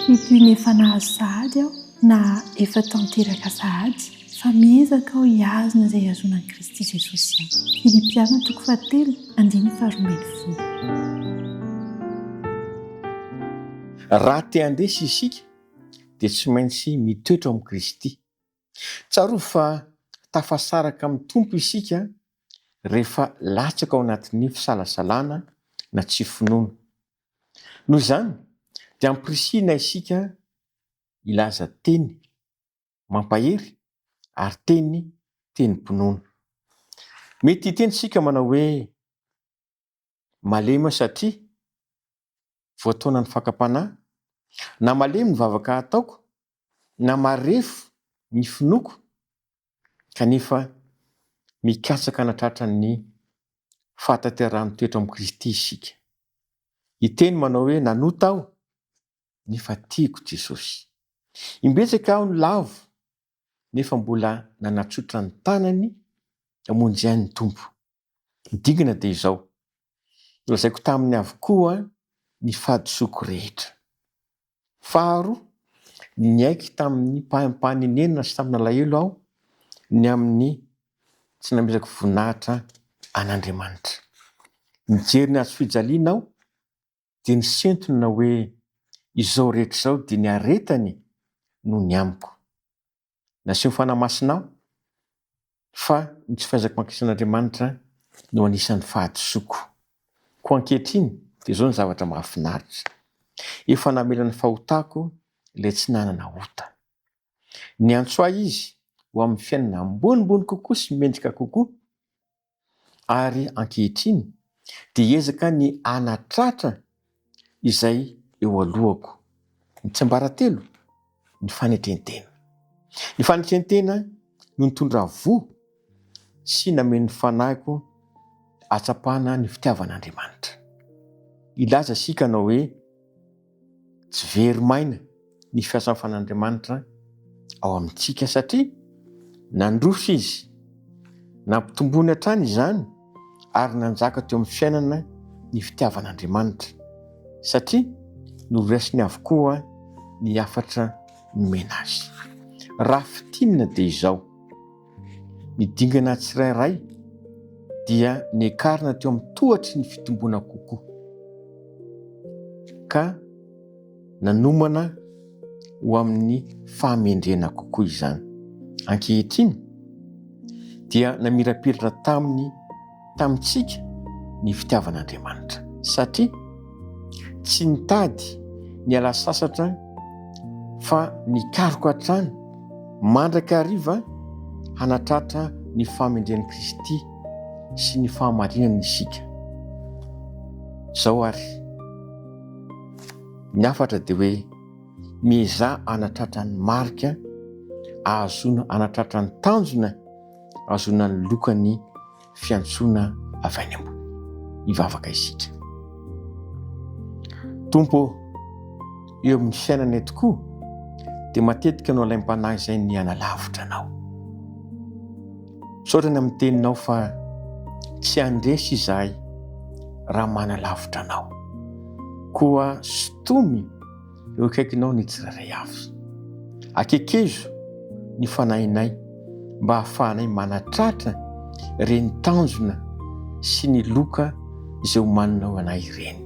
Tsy toy ny efa nahazo sahady aho na efa tanteraka sahady, fa miezaka aho hihazona izay ihazonan'i Kristy Jesosy ahy. Filipiana toko fahatelo andininy faharoambinifolo. Raha te handresy isika dia tsy maintsy mitoetra ao amin'i Kristy. Tsarovy fa tafasaraka amin'ny Tompo isika rehefa latsaka ao anatin'ny fisalasalana na tsy finoana. Noho izany dia ampirisihina isika hilaza teny mampahery ary teny tenim-pinoana. Mety hiteny isika manao hoe, Malemy aho satria voataonan'ny fakam-panahy, na malemy ny vavaka ataoko, na marefo ny finoako, kanefa mikatsaka hanatratra ny fahatanterahan'ny toetra ao amin'i Kristy isika. Hiteny manao hoe nanota aho, nefa tiako Jesosy. Imbetsaka aho no lavo, nefa mbola nanatsotra ny tanany hamonjy ahy ny Tompo. Ny dingana dia izao, nolazaiko taminy avokoa ny fahadisoako rehetra. Faharoa, niaiky tamin'ny mpahim-panenenana sy tamin'alahelo aho ny amin'ny tsy namezako voninahitra an'Andriamanitra. Nijery ny hazofijaliana aho dia nisintona hoe izao rehetra izao dia niaretany noho ny amiko. Naseho Fanahy Masina aho fa ny tsy fahaizako mankaiza an'Andriamanitra no anisan'ny fahadisoako. Koa ankehitriny dia izao ny zavatra mahafinaritra, efa namela ny fahotako ilay tsy nanana ota. Niantso ahy Izy ho amin'ny fiainana ambonimbony kokoa sy mendrika kokoa, ary ankehitriny dia hiezaka ny hanatratra izay eo alohako. Ny tsiambaratelo, ny fanetren-tena. Ny fanetren-tena no nitondra voa sy nameno ny fanahiko hahatsapana ny fitiavan'Andriamanitra. Hilaza isika hanao hoe, Tsy very maina ny fiasafan'Andriamanitra ao amintsika satria nandroso izy, nampitomboiny hatrany izany ary nanjaka teo amin'ny fiainana ny fitiavan'Andriamanitra satria noraisiny avokoa ny hafatra nomena azy. Raha fintinina dia izao, ny dingana tsirairay dia nekarina teo amin'ny tohatry ny fitomboana kokoa ka nanomana ho amin'ny fahamendrehana kokoa izany. Ankehitriny dia namirapiratra taminy tamintsika ny fitiavan'Andriamanitra satria tsy nitady niala sasatra fa nikaroka hatrany mandrakariva hanatratra ny fahamendrehan'i Kristy sy ny fahamarinany isika. Izao ary, ny hafatra dia hoe miezaha hanatratra ny marika ahazoana hanatratra ny tanjona ahazoana ny lokan'ny fiantsoana avy any ambony. Hivavaka isika. Tompo ô, eo amin'ny fiainanay tokoa dia matetika no alaim-panahy izay ny hanalavitra Anao. Misaotra ny amin'ny teninao fa tsy handresy izahay raha manalavitra Anao. Koa sintomy eo akaikinao ny tsirairay avy. Akekezo ny fanahinay mba hahafahanay manatratra ireny tanjona sy ny loka izay omaninao anay ireny.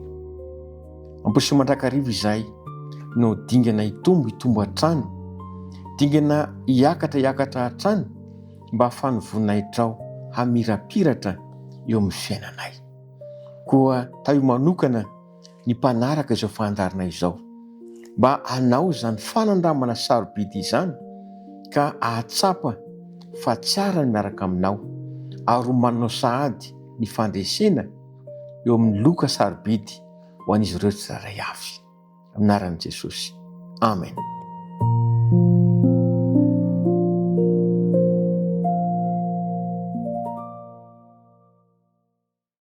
Amporisio mandrakariva izahay no dingana hitombo hitombo hatrany, dingana hiakatra hiakatra hatrany mba hahafahan'ny voninahitrao hamirapiratra eo amin'ny fiainanay. Koa tahio manokana ny mpanaraka izao fandaharana izao mba hanao izany fanandramana sarobidy izany ka hahatsapa fa tsara ny miaraka aminao ary homaninao sahady ny fandresena eo amin'ny loka sarobidy ho an'izy ireo tsirairay avy. Amin'ny anaran'i Jesosy. Amen.